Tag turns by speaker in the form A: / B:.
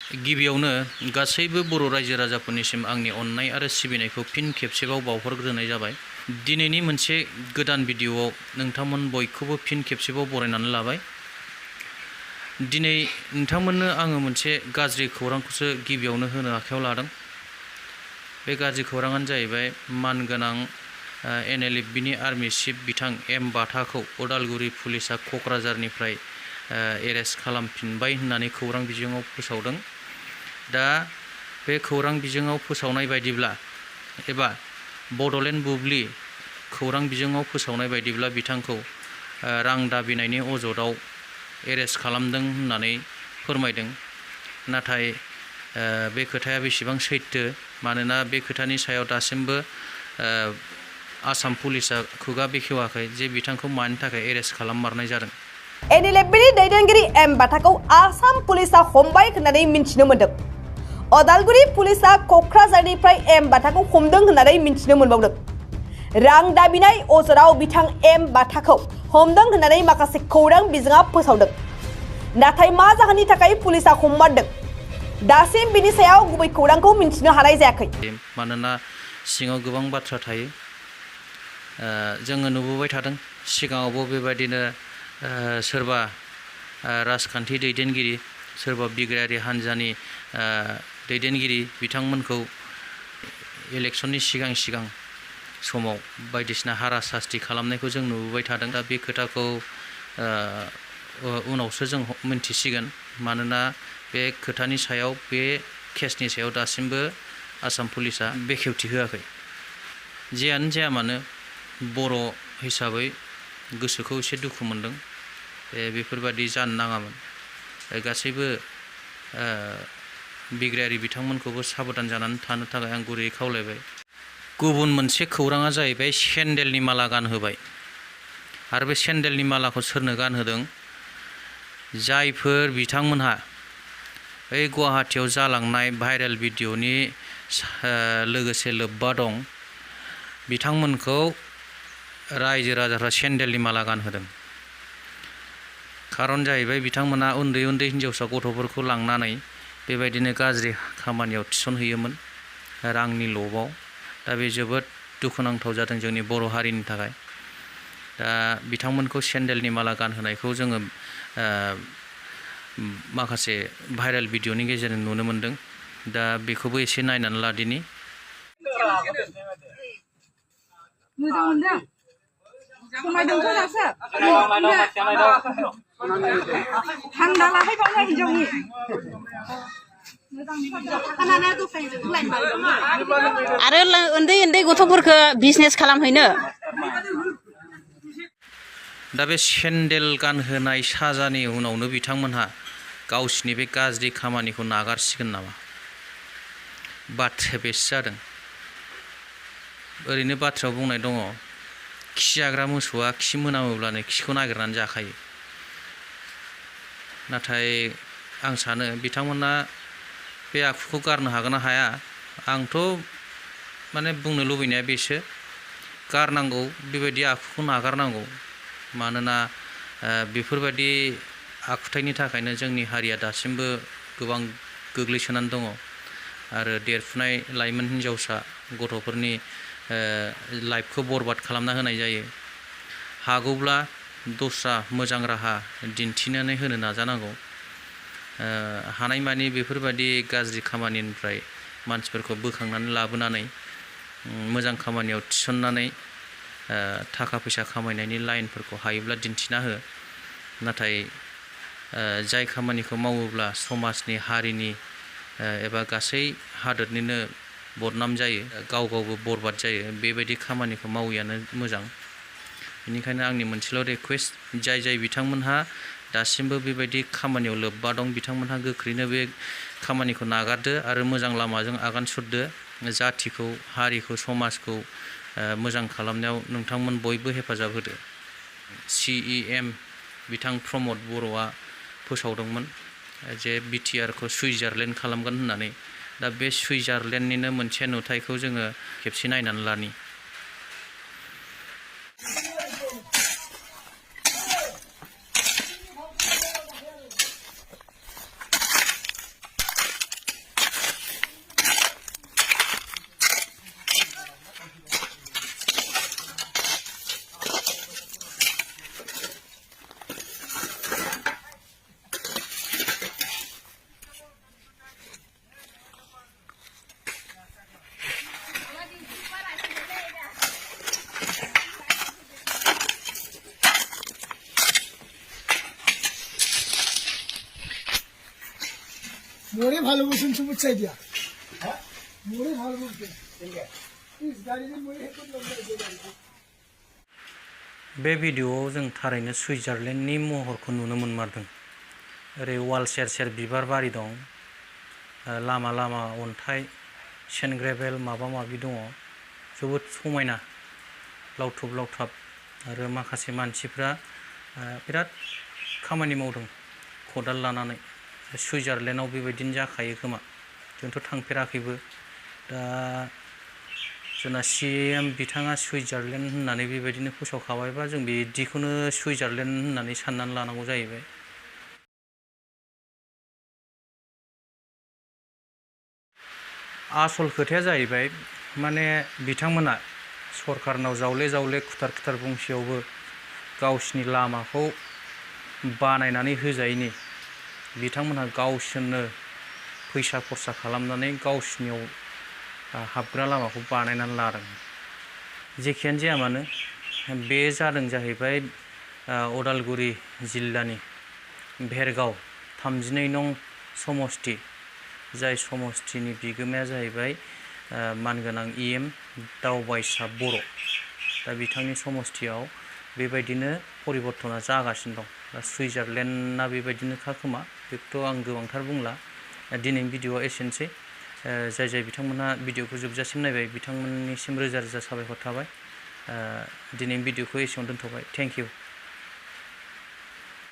A: गिबियावनो गासैबो बर' रायजो राजाफोरनिसिम आंनि अननाय आरो सिबिनायखौ फिन खेबसेबाव बावहरग्रोनाय जाबाय। दिनैनि मोनसे गोदान भिडिअआव नोंथांमोन बयखौबो फिन खेबसेबाव बरायनानै लाबाय। दिनै नोंथांमोननो आङो मोनसे गाज्रि खौरांखौसो गिबियावनो होनो आखायाव लादों। बे गाज्रि खौराङानो जाहैबाय मानगोनां NLFB नि आर्मि चिफ बिथां एम बाथाखौ उदालगुरि पुलिसा क'क्राझारनिफ्राय एरेस्ट खालामफिनबाय होननानै खौरां बिजोङाव फोसावदों। दा बे खौरां बिजोङाव फोसावनाय बायदिब्ला एबा बड'लेण्ड बुब्लि खौरां बिजोङाव फोसावनाय बायदिब्ला बिथांखौ रां दाबिनायनि अजदाव एरेस्ट खालामदों होननानै फोरमायदों। नाथाय बे खोथाया बेसेबां सैथो, मानोना बे खोथानि सायाव दासिमबो आसाम पुलिसा खुगा बेखेवाखै जे बिथांखौ मानि थाखाय एरेस्ट खालाममारनाय जादों।
B: NLFB नि दैदेनगिरि एम बाथाखौ आसाम पुलिसा हमबाय होननानै मिन्थिनो मोन्दों। उदालगुरि पुलिसा क'क्राझारनिफ्राय एम बाथाखौ हमदों होननानै मिन्थिनो मोनबावदों। रां दाबिनाय अजदाव बिथां एम बाथाखौ हमदों होननानै माखासे खौरां बिजोङा फोसावदों। नाथाय मा जाहोननि थाखाय पुलिसा हममारदों, दासिम बिनि सायाव गुबै खौरांखौ मिन्थिनो हानाय जायाखै।
A: मानोना सिङाव गोबां बाथ्रा थायो। जोङो नुबोबाय थादों सिगाङावबो बेबायदिनो सोरबा राजखान्थि दैदेनगिरि, सोरबा बिग्रायारि हान्जानि दैदेनगिरि बिथांमोनखौ इलेक्सननि सिगां समाव बायदिसिना हारासास्ति खालामनायखौ जों नुबोबाय थादों। दा बे खोथाखौ उनावसो जों मिन्थिसिगोन, मानोना बे खोथानि सायाव, बे केसनि सायाव दासिमबो आसाम पुलिसा बेखेवथि होआखै। जियानो जाया मानो बर' हिसाबै गोसोखौ एसे दुखु मोनदों। बेफोरबादि जानो नाङामोन। गासैबो बिग्रायारि बिथांमोनखौबो साबधान जानानै थानो थाखाय आं गुरैयै खावलायबाय। गुबुन मोनसे खौराङा जाहैबाय सेन्देलनि माला गानहोबाय। आरो बे सेन्देलनि मालाखौ सोरनो गानहोदों? जायफोर बिथांमोनहा बै गुवाहाटियाव जालांनाय भाइरेल भिडिअनि लोगोसे लोब्बा दं, बिथांमोनखौ रायजो राजाफ्रा सेन्देलनि माला गानहोदों। खारन जाहैबाय बिथांमोना उन्दै हिन्जावसा गथ'फोरखौ लांनानै बेबायदिनो गाज्रि खामानियाव थिसनहैयोमोन रांनि लबाव। दा बे जोबोद दुखुनांथाव जादों जोंनि बर' हारिनि थाखाय। दा बिथांमोनखौ सेन्देलनि माला गानहोनायखौ जोङो माखासे भाइरेल भिडिअनि गेजेरजों नुनो मोन्दों। दा बेखौबो एसे नायनानै लादिनि।
C: आरो उन्दै गथ'फोरखौ बिजनेस खालामहैनो।
A: दा बे सेन्देल गानहोनाय साजानि उनावनो बिथांमोनहा गावसिनि बे गाज्रि खामानिखौ नागारसिगोन नामा? बाथ्राया बेसो जादों। ओरैनो बाथ्रायाव बुंनाय दङ, खि जाग्रा मोसौआ खि मोनामोब्लानो खिखौ नागिरनानै जाखायो। नाथाय आं सानो बिथांमोना बे आखुखौ गारनो हागोन ना हाया। आंथ' माने बुंनो लुबैनाया बेसो, गारनांगौ, बेबायदि आखुखौ नागारनांगौ। मानोना बेफोरबायदि आखुथायनि थाखायनो जोंनि हारिया दासिमबो गोबां गोग्लैसोनानै दङ। आरो देरफुनाय लाइमोन हिन्जावसा गथ'फोरनि लाइफखौ बरबाद खालामना होनाय जायो। हागौब्ला दस्रा मोजां राहा दिन्थिनानै होनो नाजानांगौ। हानायमानि बेफोरबायदि गाज्रि खामानिनिफ्राय मानसिफोरखौ बोखांनानै लाबोनानै मोजां खामानियाव थिसननानै थाखा फैसा खामायनायनि लाइनफोरखौ हायोब्ला दिन्थिना हो। नाथाय जाय खामानिखौ मावोब्ला समाजनि, हारिनि एबा गासै हादोरनिनो बदनाम जायो, गावबो बरबाद जायो, बेबायदि खामानिखौ मावैयानो मोजां। बेनिखायनो आंनि मोनसेल' रिकुवेस्ट, जाय बिथांमोनहा दासिमबो बेबायदि खामानियाव लोब्बा दं, बिथांमोनहा गोख्रैनो बे खामानिखौ नागारदो आरो मोजां लामाजों आगान सुरदो। जाथिखौ, हारिखौ, समाजखौ मोजां खालामनायाव नोंथांमोन बयबो हेफाजाब होदो। CEM बिथां प्रमद बर'आ फोसावदोंमोन जे BTRखौ सुइजारलेण्ड खालामगोन होननानै। दा बे सुइजारलेण्डनिनो मोनसे नुथायखौ जोङो खेबसे नायनानै लानि।
D: मोरे ভালোবাসুন সবুজ চাই দিয়া হ্যাঁ মোরে ভালোবাসুন प्लिज गारिजों मोरे हेडफोन लगाय
A: बे भिडिअ'आव जों थारैनो सुइजारलेण्डनि महरखौ नुनो मोनमारदों। ओरै वाल सेर सेर बिबार बारि दं, लामा लामा अन्थाइ सेनग्रेबेल माबा माबि दङ, जोबोद समायना लावथुब लावथाब आरो माखासे मानसिफ्रा बिराद खामानि मावदों खदाल लानानै। सुइजारलेण्डआव बेबायदिनो जाखायो खोमा, जोंथ' थांफेराखैबो। दा जोंना CM बिथाङा सुइजारलेण्ड होननानै बेबायदिनो फोसावखाबायबा जों बिदिखौनो सुइजारलेण्ड होननानै साननानै लानांगौ जाहैबाय। आसल खोथाया जाहैबाय माने बिथांमोना सरकारनाव जावले जावले खुथार खुथार बुंसेयावबो गावसिनि लामाखौ बानायनानै होजायैनि बिथांमोनहा गावसोरनो फैसा खरसा खालामनानै गावसिनियाव हाबग्रा लामाखौ बानायनानै लादों। जेखियानो जाया मानो बे जादों जाहैबाय उदालगुरि जिल्लानि भेरगाव 32 नं समस्ति, जाय समस्तिनि बिगोमाया जाहैबाय मानगोनां EM दावबायसा बर'। दा बिथांनि समस्तियाव बेबायदिनो परिबर्तना जागासिनो दं। दा सुइजारलेण्डना बेबायदिनोखा खोमा, बेखौथ' आं गोबांथार बुंला। दिनैनि भिडिअ'आ एसेनोसै। जाय जाय बिथांमोनहा भिडिअ'खौ जोबजासिम नायबाय बिथांमोननिसिम रोजा रोजा साबायखर थाबाय। दिनैनि भिडिअ'खौ एसेयावनो दोनथ'बाय। Thank you.